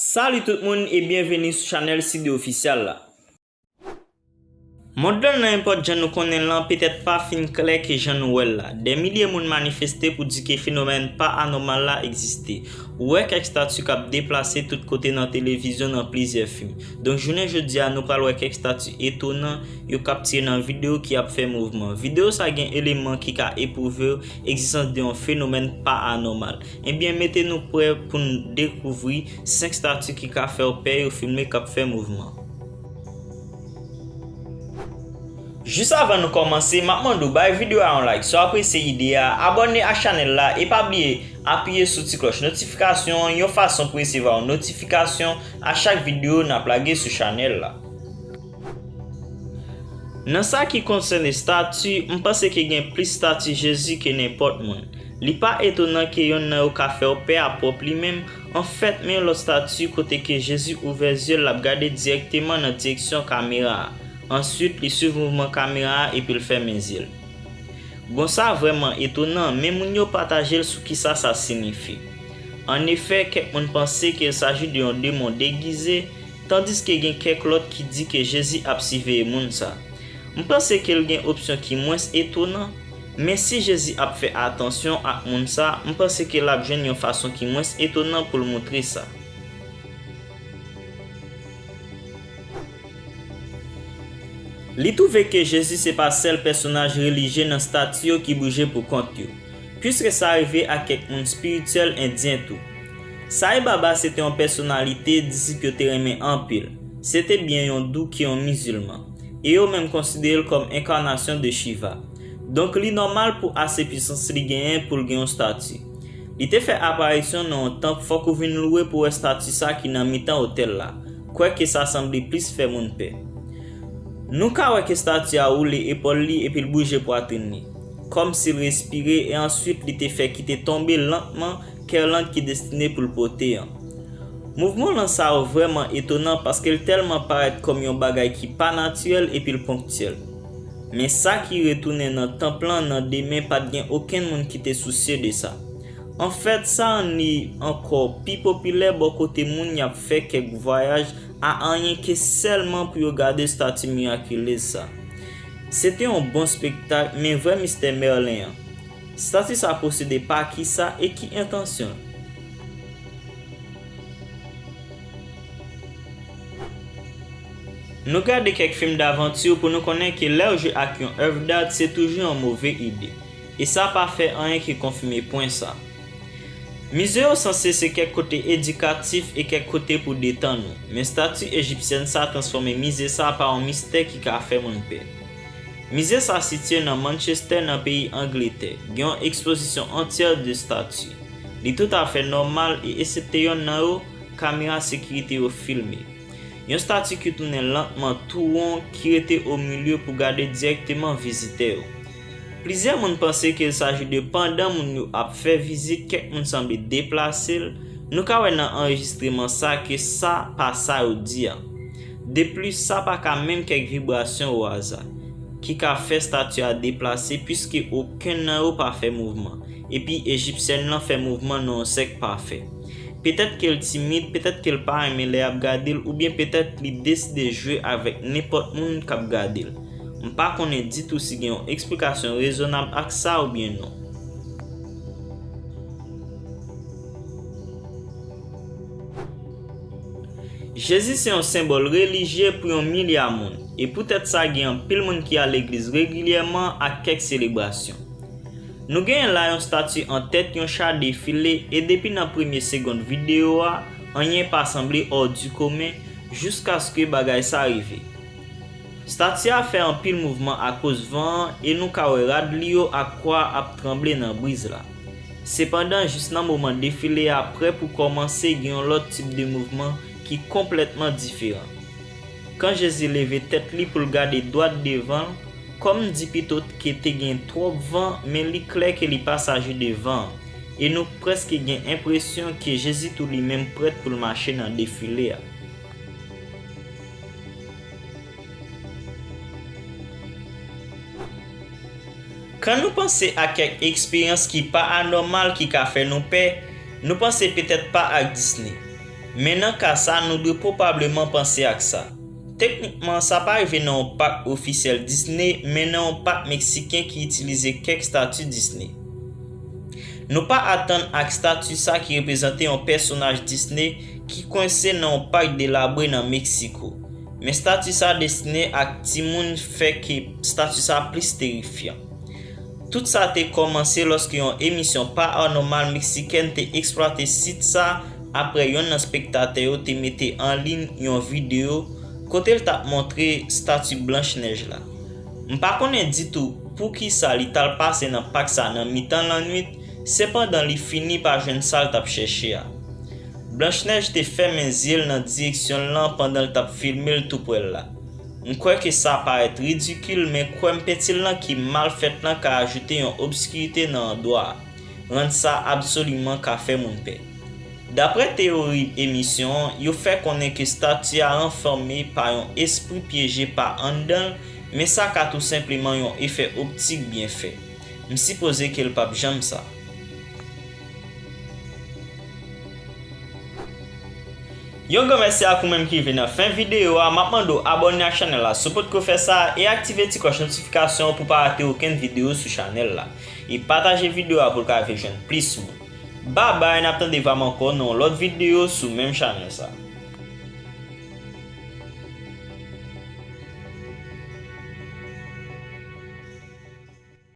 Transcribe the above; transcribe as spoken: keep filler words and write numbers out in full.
Salut tout moun e byenveni sou chanèl Sidé Official la. Mond lan nan nenpòt jan nou konnen l lan petèt pa fin klè ke jan nou wè l la. Dè milye moun manifeste pou di ke fenomèn pa anòmal la egziste. Ou wè kèk stati k ap deplase tout kote nan televizyon, nan plizyè fim. Donk jounen jodi a nou pral wè kèk stati etonan yo kaptire nan videyo ki ap fè mouvman. Videyo sa gen eleman ki ka epwouve w egzistans de yon fenomèn pa anòmal. Ebyen mete nou prè pou n dekouvri senk stati ki ka fè w pè yo filme k ap fè mouvman. Jis avan nou kòmanse, m ap mande w bay videyo a yon like si w apresye ide a, abòne ak chanèl la e pa bliye apiye sou ti klòch notifikasyon an yon fason pou resevwa yon notifikasyon a chak videyo n ap lage sou chanèl la. Nan sa ki konsène estati, m panse ke gen plis estati Jezi ke nenpòt moun. Li pa etonan ke yonn nan yo ka fè w pè a pwòp li menm. Anfèt, men yon lòt estati kote ke Jezi ouvè zye l, l ap gade dirèkteman nan direksyon kamera a. Answit, li swiv mouvman kamera a epi l fèmen zye l. Bon, sa vrèman etonan, men moun yo pataje l sou kisa sa siyifi. Annefè, kèk moun panse ke l saji de yon demon degize, tandiske gen kèk lòt ki di ke Jezi ap siveye moun sa. M panse ke l gen opsyon ki mwens etonan, men si Jezi ap fè atansyon ak moun sa, m panse ke l ap jwenn yon fason ki mwens etonan pou l moutre sa. Li twouve ke Jezi se pa sèl pèsonaj relijye nan estati yo ki bouje pou kont yo, piske sa rive ak kèk moun espirityèl endyen tou. Sai Baba se te yon pèsonalite disip yo te renmen anpil. Se te byen yon dou ke yon mizilman, e yo menm konsidere l kòm enkanasyon de Shiva. Donk, li nòmal pou ase pisans li genyen pou l gen yon estati. Li te fè aparisyon nan yon tanp, fòk ou vin louwe pou wè estati sa ki nan mitan otèl la. Kwè ke sa sanble plis fè moun pè. Nou ka wè ke estati a woule epòl li epi l bouje pwatrin li, kòmsi l respire, e answit li te fè kite tonbe lantman kèlann ki destine pou l pote an. Mouvman lan sa yo vrèman etonan paske l tèlman parèt kòm yon bagay ki pa natirèl epi l ponktyèl. Men sa ki retounen nan tanp lan nan demen pa t gen okenn moun ki te sousye de sa. Anfèt, sa rann li ankò pi popilè bò kote moun y ap fè kèk vwayaj a anyen ke sèlman pou yo gade estati mirakilez sa. Se te yon bon espektak, men vrè mistè Mèlen an, estati sa posede pa kisa e ki entansyon l? Nou gade kèk fim davanti pou nou konnen ke lè w jwe ak yon èv dat, se toujou yon move ide. E sa pa fè anyen ke konfime pwen sa. Mize yo sanse se kèk kote edikatif e kèk kote pou detann ou, men estati ejipsyèn sa transfòme mize sa pa yon mistè ki ka fè moun pè. Mize sa sitiye nan Manchester, nan peyi Angletè. Gen yon ekspozisyon antyè de estati. Li toutafè nòmal e, esepte yonn nan yo, kamera sekirite yo filme. Yon estati ki tounen lantman tou won, ki rete o milye pou gade dirèkteman vizitè yo. Plizyè moun panse ke l saji de pandan moun yo ap fè vizit, kèk moun sanble deplase l. Nou ka wè nan anrejistreman sa ke sa pa sa yo di a. Deplis, sa pa ka menm kèk vibrasyon o aza ki ka fè estati a deplase, piske okenn nan yo pa fè mouvman. Epi ejipsyèn lan fè mouvman nan yon sèk pafè. Petèt ke l timid, petèt ke l pa renmen lè y ap gade l, oubyen petèt li deside jwe avèk nenpòt moun k ap gade l. M pa konnen ditou si gen yon eksplikasyon rezonab ak sa oubyen non. Jezi se yon senbòl relijye pou yon milya moun, e poutèt sa gen anpil moun ki al legliz regilyèman ak kèk selebrasyon. Nou genyen la yon estati an tèt yon cha defile, e depi nan premye segonn videyo a, anyen pa sanble hors du commun jiskaske bagay sa rive. Estati a fè anpil mouvman akoz van an, e nou ka wè rad li yo ak kwa ap tranble nan briz la. Sepandan, jis nan moman defile a prè pou kòmanse, gen yon lòt tip de mouvman ki konplètman diferan. Kan Jezi leve tèt li pou l gade dwat devan l, kòm di pito ke te gen twòp van, men li klè ke li pa saji de van an, e nou prèske gen enpresyon ke Jezi tou li menm prèt pou l mache nan defile a. Kan nou panse a kèk eksperyans ki pa anòmal ki ka fè nou pè, nou panse petèt pa ak Disney. Men nan ka sa, nou dwe pwobableman panse ak sa. Teknikman, sa pa rive nan yon pak ofisyèl Disney, men nan yon pak meksiken ki itilize kèk stati Disney. Nou pa atann ak stati sa ki reprezante yon pèsonaj Disney ki kwense nan yon pak delabre nan Meksiko. Men stati sa destine ak timoun fè ke stati sa plis terifyan. Tout sa te kòmanse lòske yon emisyon paranòmal meksikèn te eksplwate sit sa apre yonn nan spektatè yo te mete an liy yon videyo kote l t ap montre stati Blanch Nèj la. M pa konnen ditou poukisa li t al pase nan pak sa nan mitan lannwit, sepandan li fini pa jwenn sa l t ap chèche a. Blanch Nèj te fèmen zye l nan direksyon l lan pandan l t ap filme l toupre l la. M kwè ke sa parèt ridikil, men kwè m penti l lan ki mal fèt lan ka ajoute yon obskirite nan andwa a, rann sa absoliman ka fè moun pè. Dapre teyori emisyon an, yo fè konnen ke stati a ranfòme pa yon espri pyeje pa anndan l, men sa ka tou senpleman yon efè optik byen fè. M sipoze ke l p ap janm sa. Yon gran mèsi ak ou menm ki rive nan fen videyo a. M ap mande w abòne ak chanèl la si w potko fè sa e aktive ti klòch notifikasyon an pou w pa rate okenn videyo sou chanèl la. E pataje videyo a pou l ka rive jwenn plis moun. Babay, n ap tande va m ankò nan yon lòt videyo sou menm chanèl sa.